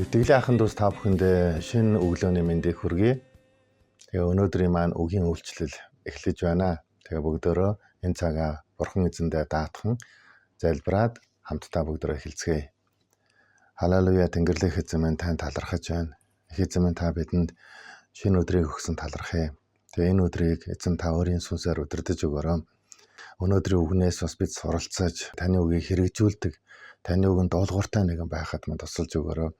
Итгэлийн ахын дүүс та бүхэндээ шинэ өглөөний мэндийг хүргэе. Тэгээ өнөөдрийн маань үгийн үйлчлэл эхлэж байна. Тэгээ бүгдөө энэ цагаа Бурхан эзэндээ даатхан залбираад хамтдаа бүгдөө эхэлцгээе. Халелуя, Тэнгэрлэг эзэн минь, тань талархаж байна. Их эзэн минь, та бидэнд шинэ өдрийг өгсөн талархъя. Тэгээ энэ өдрийг эзэн та өөрийн сүнсээр удирдах өгөөрэй. Өнөөдрийн үгнээс бас бид суралцаж, таны үгийг хэрэгжүүлдэг, таны үгэнд дуулууртай нэгэн байхад мань тусалж өгөөрэй.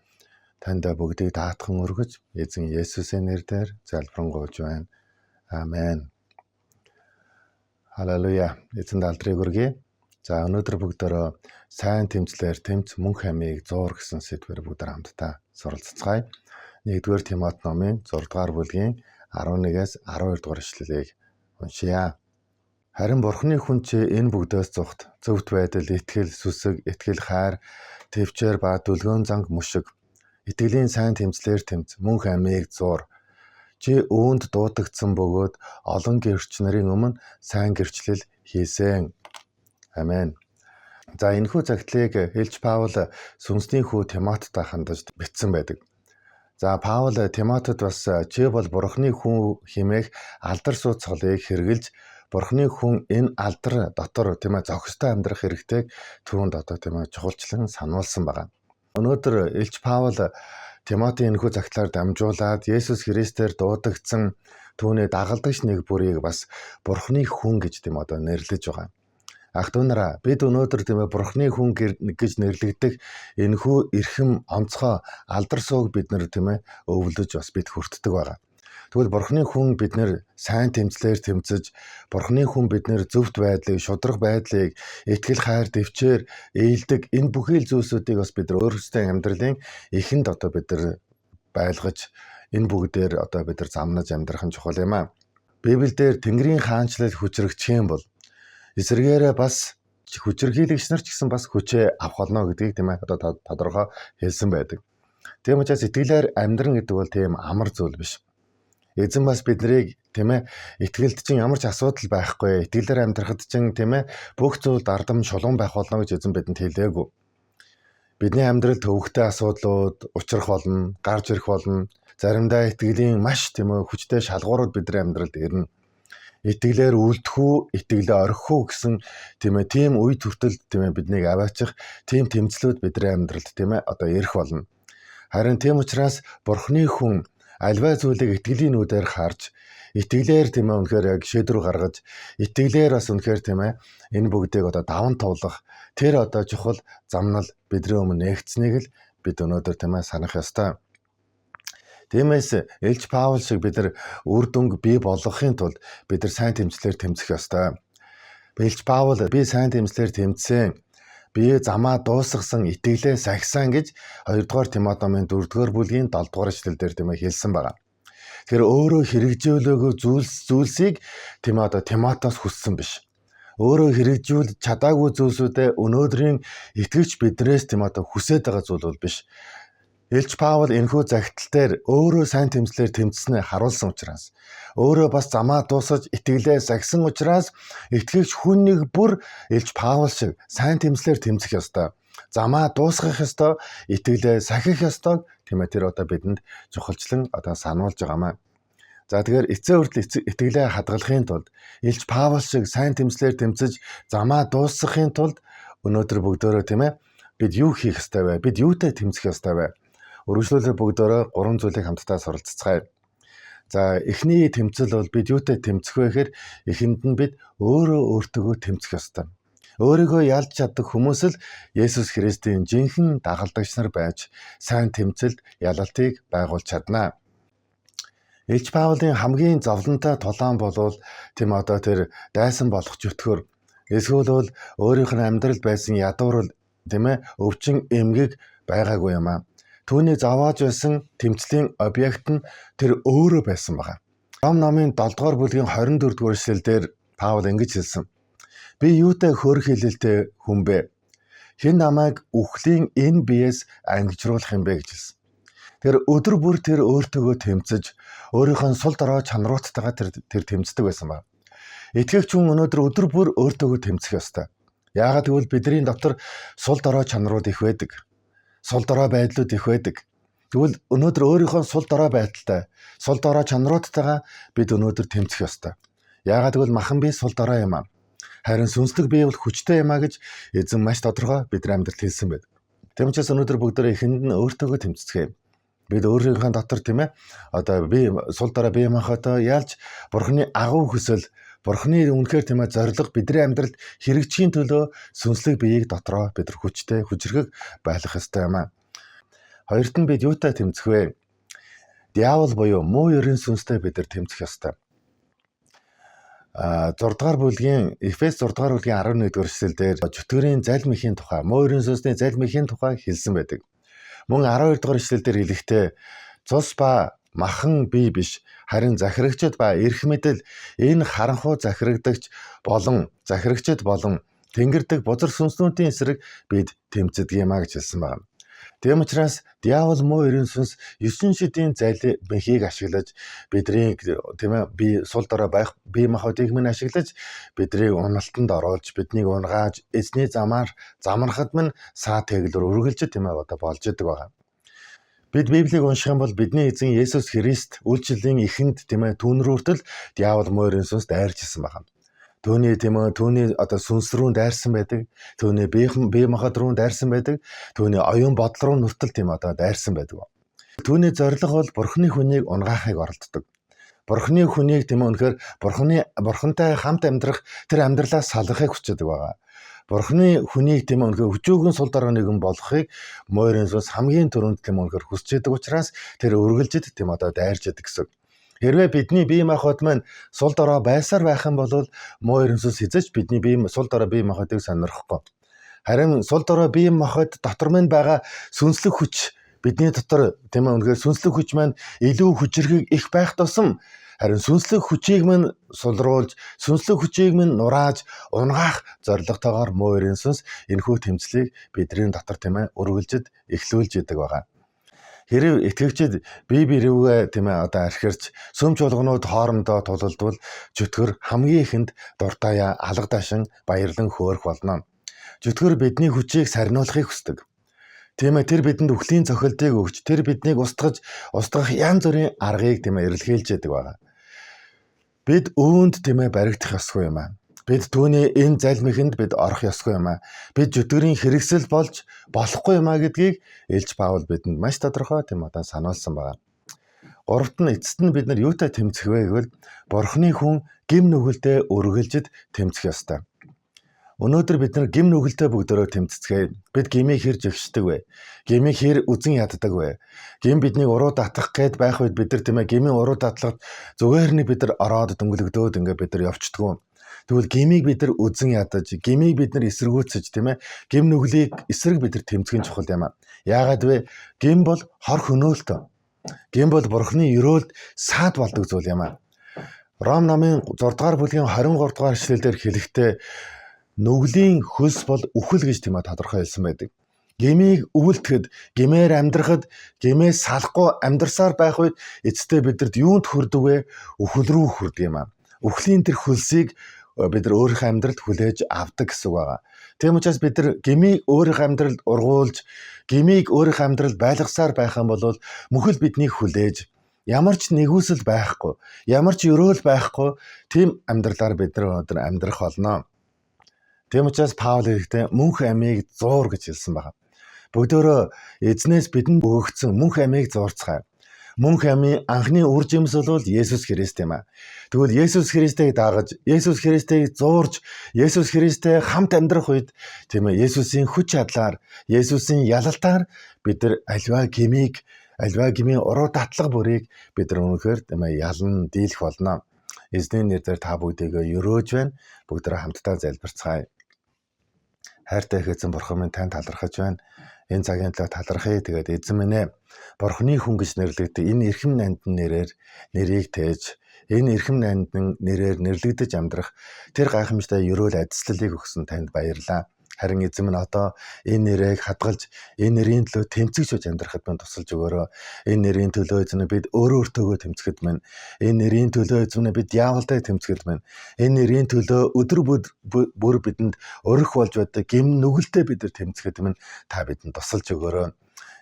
Танд бүгдийг даатхан өргөж, эзэн Есүсийн нэрээр залбирanгуйж байна. Амен. Халелуя. Эзэнд алдрыг өргөе. За, өнөөдөр бүгдөө сайн тэмцлээр тэмц, мөнх амийг зуур гэсэн сэдвээр бүгд хамтдаа суралцгаая. 1-р Тимот номын 6 дугаар бүлгийн 11-ээс 12 дугаар ишлэлийг уншъя. Харин Бурхны хүн чи энэ бүгдээс зугт, зөвхт байдал, итгэл, сүсэг, итгэл, хайр, тэвчээр ба дүлгөөн занг мөшөг. Итгэлийн сайн тэмцлээр тэмц, мөнх амийг зуур. Чи үүнд дуудагдсан бөгөөд олон гэрч нарын өмнө сайн гэрчлэл хийсэн. Амен. За, энэхүү захидлыг Элч Паул сүнсний хүү Тимотед хандаж бичсэн байдаг. За, Паул Тимотед бас чи бол Бурхны хүн хэмээх алдар сууц цолыг хэрэглэж, Бурхны хүн энэ алдар дотор, тийм ээ, зохистой амьдрах хэрэгтэйг түүнд одоо, тийм ээ, чухалчлан сануулсан байна. Өнөөдөр Элч Паул Тимотийн энэхүү захидлаар дамжуулаад Есүс Христээр дуудагдсан түүний дагалдагч нэг бүрийг бас Бурхны хүн гэж, тийм, одоо нэрлэж байгаа. Ах дүү нараа, бид өнөөдөр, тийм ээ, Бурхны хүн гэж нэрлэгдэх энэхүү эрхэм онцгой алдар сууг бид нар, тийм ээ, өвлөж бас бид хүртдэг байгаа. Тэгвэл Бурхны хүн бид нар сайн тэмцлээр тэмцэж, Бурхны хүн бид нар зөвхт байдлыг, шударга байдлыг, итгэл, хайр, тэвчээр, ээлдэг энэ бүхий л зүйлсүүдийг бас бид нар өөрсдийн амьдралын эхэнд одоо бид нар байлгаж, энэ бүгдээр одоо бид нар замнаж амьдрах нь чухал юм аа. Библиэлд Тэнгэрийн хаанчлал хүчрэгчих юм бол эсрэгээрээ бас хүчирхийлэгч нар ч гэсэн бас хүчээ авах болно гэдгийг, тийм ээ, одоо тодорхой хэлсэн байдаг. Тийм учраас итгэлээр амьдран гэдэг бол тийм амар зүйл биш. Эзэн бас биднийг, тийм ээ, итгэлд чинь ямар ч асуудал байхгүй. Итгэлээр амьдрахад чинь, тийм ээ, бүх зүйл дардам шулуун байх болно гэж эзэн бидэнд хэлээгүй. Бидний амьдрал төвөгтэй асуудлууд учрах болно, гарч ирэх болно. Заримдаа итгэлийн маш, тийм ээ, хүчтэй шалгуурууд бидний амьдралд ирнэ. Итгэлээр үлдэх үү, итгэлээ орхих уу гэсэн, тийм ээ, тийм үе хүртэл, тийм ээ, биднийг аваачих тийм тэмцлүүд бидний амьдралд, тийм ээ, одоо ирэх болно. Харин тийм учраас Бурхны хүн аливаа зүйлийг итгэлийн нүдээр харж, итгэлээр, тийм ээ, үнэхээр яг шийдвэр гаргаж, итгэлээр бас үнэхээр, тийм ээ, энэ бүгдийг одоо даван туулах тэр одоо чухал замнал бидний өмнө нээгдсэнийг л бид өнөөдөр, тийм ээ, санах ёстой. Тиймээс Элч Паул шиг бид нар үр дүнг бий болгохын тулд бид нар сайн тэмцлээр тэмцэх ёстой. Элч Паул би сайн тэмцлээр тэмцсэн, би замаа дуусгасан, итгэлээ сахисан гэж 2 дугаар Тимот номын 4 дугаар бүлгийн 7 дугаар эшлэл дээр, тийм ээ, хэлсэн байна. Тэгэхээр өөрөө хэрэгжүүлээгүй зүйлсийг, тийм ээ, одоо Тимотоос хүссэн биш. Өөрөө хэрэгжүүл чадаагүй зүйлсүүдээ өнөөдрийн итгэгч биднээс, тийм, одоо хүсээд байгаа зүйл бол биш. Элч Паул энэхүү захидал дээр өөрөө сайн тэмцлээр тэмцснээ харуулсан учраас, өөрөө бас замаа дуусгаж, итгэлээ сахисан учраас итгэгч хүн нэг бүр Элч Паул шиг сайн тэмцлээр тэмцэх ёстой. Замаа дуусгах ёстой, итгэлээ сахих ёстой, тийм ээ, тэр одоо бидэнд чухалчлан одоо сануулж байгаамаа. За, тэгэхээр эцсийн хүртэл итгэлээ хадгалахын тулд, Элч Паул шиг сайн тэмцлээр тэмцэж замаа дуусгахын тулд өнөөдөр бүгдөө, тийм ээ, бид юу хийх ёстой вэ? Бид юутай тэмцэх ёстой вэ? Үргэлжлүүлээ бүгдөө гурван зүйлийг хамтдаа суралцгаая. За, эхний тэмцэл бол бид юутай тэмцэх вэ гэхээр эхэнд нь бид өөрөө өөртөөгөө тэмцэх ёстой. Өөрийгөө ялж чаддаг хүмүүс л Есүс Христийн жинхэнэ дагалдагч нар байж сайн тэмцэлд ялалтыг байгуулж чадна. Элч Паулийн хамгийн зовлонтой тулаан болвол, тийм, одоо тэр дайсан болох чөтгөр эсвэл бол өөрийнх нь амьдралд байсан ядуурл, тийм ээ, өвчин эмгэг байгаагүй юм аа. Түүний зовоож байсан тэмцлийн объект нь тэр өөрөө байсан байгаа. Ром номын 7 дугаар бүлгийн 24 дугаар эшлэл дээр Паул ингэж хэлсэн. Би юутай хөөрхийлэлтэй хүн бэ? Хэн намайг үхлийн энэ биеэс ангижруулах юм бэ гэж хэлсэн. Тэр өдөр бүр тэр өөртөөгөө тэмцэж, өөрийнх нь сул дорой чанаруудтайгаа тэр тэмцдэг байсан ба. Итгэгч хүн өнөөдөр өдөр бүр өөртөөгөө тэмцэх ёстой. Яагаад гэвэл бидний дотор сул дорой чанарууд их байдаг. Сул дорой байдлууд их байдаг. Тэгвэл өнөөдөр өөрийнхөө сул дорой байдалтай, сул дорой чанаруудтайгаа бид өнөөдөр тэмцэх ёстой. Яагаад гэвэл махан бие сул дорой юм аа. Харин сүнслэг бие бол хүчтэй юм а гэж эзэн маш тодорхой бидний амьдралд хэлсэн байдаг. Тийм учраас өнөөдөр бүгдээрээ эхэнд нь өөртөөгөө тэмцэцгээе. Бид өөрийнхөө дотор, тийм ээ, одоо би сул дорой бие махбодоо ялж Бурхны агуу хүсэл, Бурхны үнэхээр, тийм ээ, зориг бидний амьдралд хэрэгжихийн төлөө сүнслэг биеийг дотроо бид нар хүчтэй, хүчирхэг байх ёстой юм а. Хоёрт нь бид юутай тэмцэх вэ? Диавол буюу муу ерийн сүнстэй бид нар тэмцэх ёстой. 6 дугаар бүлгийн, Эфес 6 дугаар бүлгийн 11 дугаар эшлэл дээр чөтгөрийн залмихийн тухай, муу ерийн сүнсний залмихийн тухай хэлсэн байдаг. Мөн 12 дугаар эшлэл дээр хэлэхдээ цус ба махан бие биш, харин захирагчид ба эрх мэдэл, энэ харанхуй захирагдагч болон захирагчид болон тэнгэр дэх бузар сүнснүүдийн эсрэг бид тэмцдэг юм а гэж хэлсэн байна. Тийм учраас диавол, муу ерийн сүнс 9 шидийн залмихийг ашиглаж бидний, тийм ээ, би сул дорой байх бие махбодыг минь ашиглаж биднийг уналтанд оруулж, биднийг унагааж, эзний замаар замрахад минь саа тэглэр үргэлжид, тийм ээ, одоо болж идэг байгаа. Бид Библийг унших юм бол бидний эзэн Есүс Христ үйлчлэлийн эхэнд, тийм ээ, түүн рүү хүртэл диавол, муу ерийн сүнс дайрч исэн байна. Түүний, тийм ээ, түүний одоо сүнс рүү дайрсан байдаг. Түүний бие махбод руу дайрсан байдаг. Түүний оюун бодол руу нүртэл, тийм, одоо дайрсан байдаг. Түүний зорилго бол Бурхны хүнийг унгаахыг оролддог. Бурхны хүнийг, тийм ээ, үнэхээр Бурхантай хамт амьдрах тэр амьдралаас салгахыг хүчээдэг байгаа. Бурхны хүнийг, тийм ээ, үнэхээр хүчөөхөн сул дорой нэгэн болгохыг муу ерийн сүнс хамгийн түрүүнд, тийм ээ, үнэхээр хүсэж идэг учраас тэр үргэлжид, тийм, одоо дайрч идэг гэсэн. Хэрвээ бидний бие махбод маань сул дорой байсаар байх юм бол муу ерийн сүнс хэзээ ч бидний бие сул дорой бие махбодыг сонирхохгүй. Харин сул дорой бие махбод дотор минь байгаа сүнслэг хүч, бидний дотор, тийм ээ, үнэхээр сүнслэг хүч маань илүү хүчирхэг их байх тусам харин сүнслэг хүчийг минь сулруулж, сүнслэг хүчийг минь нурааж, унгаах зорилготойгоор муу ерийн сүнс энэхүү тэмцлийг бидний дотор, тийм ээ, үргэлжид эхлүүлж идэг байгаа. Хэрв итгэгчид бие бие рүүгээ, тийм ээ, одоо архирч сүм чуулганууд хоорондоо тулалдвал чөтгөр хамгийн ихэнд дуртаяа алга дашин баярлан хөөрөх болно. Чөтгөр бидний хүчийг сарниулахыг хүсдэг. Тийм ээ, тэр бидэнд үхлийн цохилтыг өгч, тэр биднийг устгаж, устгах янз бүрийн аргыг, тийм ээ, эрэлхийлж яадаг байгаа. Бид үүнд, тийм ээ, баригдах ёсгүй юм аа. Бид түүний энэ залмихэнд бид орох ёсгүй юм аа. Бид чөтгөрийн хэрэгсэл болж болохгүй юм аа гэдгийг Элч Паул бидэнд маш тодорхой, тийм, одоо сануулсан байна. Гуравт нь, эцэст нь бид нар юутай тэмцэх вэ гэвэл Бурхны хүн гэм нүгэлдээ үргэлжид тэмцэх ёстой. Өнөөдөр бид нар гэм нүгэлтэй бүгдөө тэмцэцгээе. Бид гмийг хэр жигшдэг вэ? Гмийг хэр үзен яддаг вэ? Гэм биднийг уруу татах гээд байх үед бид нар, тийм ээ, гмийн уруу татлагад зүгээр нэг бид нар ороод дөнгөлөгдөөд ингээ бид нар явчихдгүү. Тэгвэл гмийг бид нар үзен ядаж, гмийг бид нар эсэргүүцэж, тийм ээ, гэм нүглийг эсрэг бид нар тэмцэх нь чухал юм а. Яагаад вэ? Гэм бол хор хөнөөлтөө. Гэм бол Бурхны ерөөлд саад болдог зүйл юм а. Ром номын 6 дугаар бүлгийн 23 дугаар эшлэлдэр хэлэхдээ нүглийн хөлс бол үхэл гэж, тийм ээ, тодорхой хэлсэн байдаг. Гмийг өвөлтгэд, гмээр амьдрахад, гмээс салахгүй амьдрсаар байх үед эцэстээ бидэнд юунд хүрдэг вэ? Үхэл рүү хүрдэг юм а. Үхлийн тэр хөлсийг бид нар өөрийнхөө амьдралд хүлээж авдаг гэсэн үг байгаа. Тийм учраас бид нар гмийг өөрийнхөө амьдралд ургуулж, гмийг өөрийнхөө амьдралд байлгасаар байх юм бол мөхөл биднийг хүлээж, ямар ч нигүүлсэл байхгүй, ямар ч ерөөл байхгүй тийм амьдралаар бид нар өнөөдөр амьдрах болно. Тийм учраас Паул хэлэхдээ мөнх амийг зуур гэж хэлсэн байна. Бүгдөө эзнээс бидэнд өгөгдсөн мөнх амийг зуурцгаая. Мөнх амийн анхны үр жимс бол Есүс Христ юм а. Тэгвэл Есүс Христийг дагаж, Есүс Христийг зуурж, Есүс Христтэй хамт амьдрах үед, тийм ээ, Есүсийн хүч чадлаар, Есүсийн ялалтаар бид нар аливаа гмийг, аливаа гмийн уруу татлага бүрийг бид нар үнэхээр, тийм ээ, ялан дийлэх болно. Эзний нэрээр та бүгдийг өрөөж байна. Бүгдээ хамтдаа залбирцгаая. Хайртай их эзэн Бурхан минь, танд талархаж байна. Энэ цагийн төлөө талархъя. Тэгээд эзэн минь ээ, Бурханы хүн гэж нэрлэгдэх энэ эрхэм нандин нэрээр нэрийг тээж, энэ эрхэм нандин нэрээр нэрлэгдэж амьдрах тэр гайхамшигтай ерөөл адислалыг өгсөн танд баярлалаа. Харин эзэн минь, одоо энэ нэрийг хадгалж, энэ нэрийн төлөө тэмцэж үж амьдрахад минь тусалж өгөөрэй. Энэ нэрийн төлөө, эзэн, бид өөрөө өөртөөгөө тэмцэхэд минь, энэ нэрийн төлөө, эзэн, бид диаволтой тэмцэхэд минь, энэ нэрийн төлөө өдөр бүр бидэнд өрөх болж байдаг гэм нүгэлтэй бид нар тэмцэхэд минь та бидэнд тусалж өгөөрэй.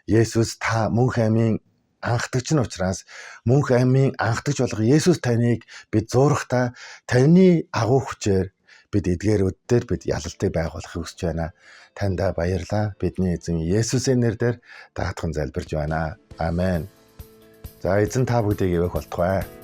Есүс та мөнх амийн анхдагч нь учраас мөнх амийн анхдагч болох Есүс таныг бид зуурахтаа таны агуу хүчээр бид эдгээрүүд дээр бид ялалтыг байгуулахыг хүсэж байна. Таньда баярлалаа. Бидний эзэн Есүсийн нэрээр даатхан залбирч байна. Амен. За эзэн та бүгдийг ивээх болтугай.